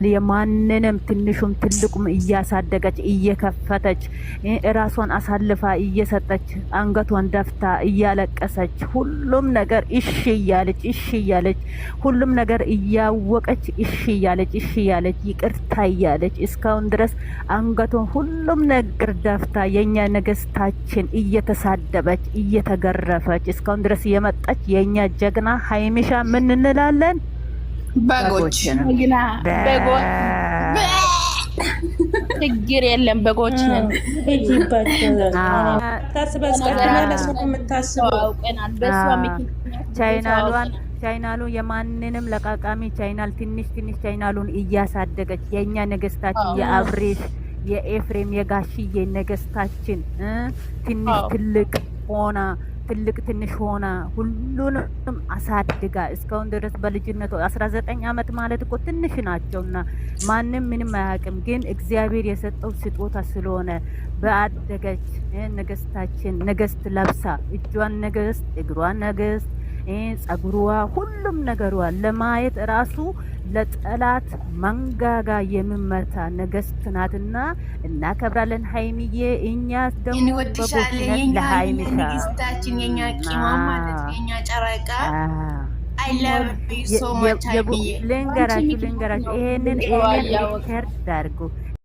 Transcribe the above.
የማንንም ትንሹም ትልቁም እያሳደገች፣ እየከፈተች፣ እራሷን አሳልፋ እየሰጠች፣ አንገቷን ደፍታ እያለቀሰች፣ ሁሉም ነገር እሺ እያለች፣ እሺ እያለች፣ ሁሉም ነገር እያወቀች፣ እሺ እያለች፣ እሺ እያለች፣ ይቅርታ እያለች፣ እስካሁን ድረስ አንገቷን ሁሉም ነገር ደፍታ፣ የእኛ ነገስታችን እየተሳደበች፣ እየተገረፈች እስካሁን ድረስ የመጣች የእኛ ጀግና ሀይሚሻ ምን እንላለን? በጎች። በጎች፣ ችግር የለም፣ በጎች ነን። አውቀናል። በእሷ ምክንያት ቻይናሏን ቻይናሉ የማንንም ለቃቃሚ ቻይናል ትንሽ ትንሽ ቻይናሉን እያሳደገች የእኛ ነገስታችን የአብሬሽ፣ የኤፍሬም፣ የጋሽዬ ነገስታችን ትንሽ ትልቅ ሆና፣ ትልቅ ትንሽ ሆና፣ ሁሉንም አሳድጋ እስካሁን ድረስ በልጅነቱ 19 አመት ማለት እኮ ትንሽ ናቸውና ማንም ምንም አያውቅም። ግን እግዚአብሔር የሰጠው ስጦታ ስለሆነ በአደገች ነገስታችን ነገስት ለብሳ፣ እጇን ነገስት፣ እግሯን ነገስት፣ ጸጉሯ፣ ሁሉም ነገሯ ለማየት ራሱ ለጠላት መንጋጋ የሚመታ ነገስት ናትና እናከብራለን። ሀይሚዬ፣ እኛ ደግሞ እንወድሻለን። የኛ ንግስታችን፣ የኛ ቅመም ማለት ነው፣ የኛ ጨረቃ። I love you so much ሀይሚዬ። ልንገራችሁ፣ ልንገራችሁ፣ ይሄንን record አድርጉ።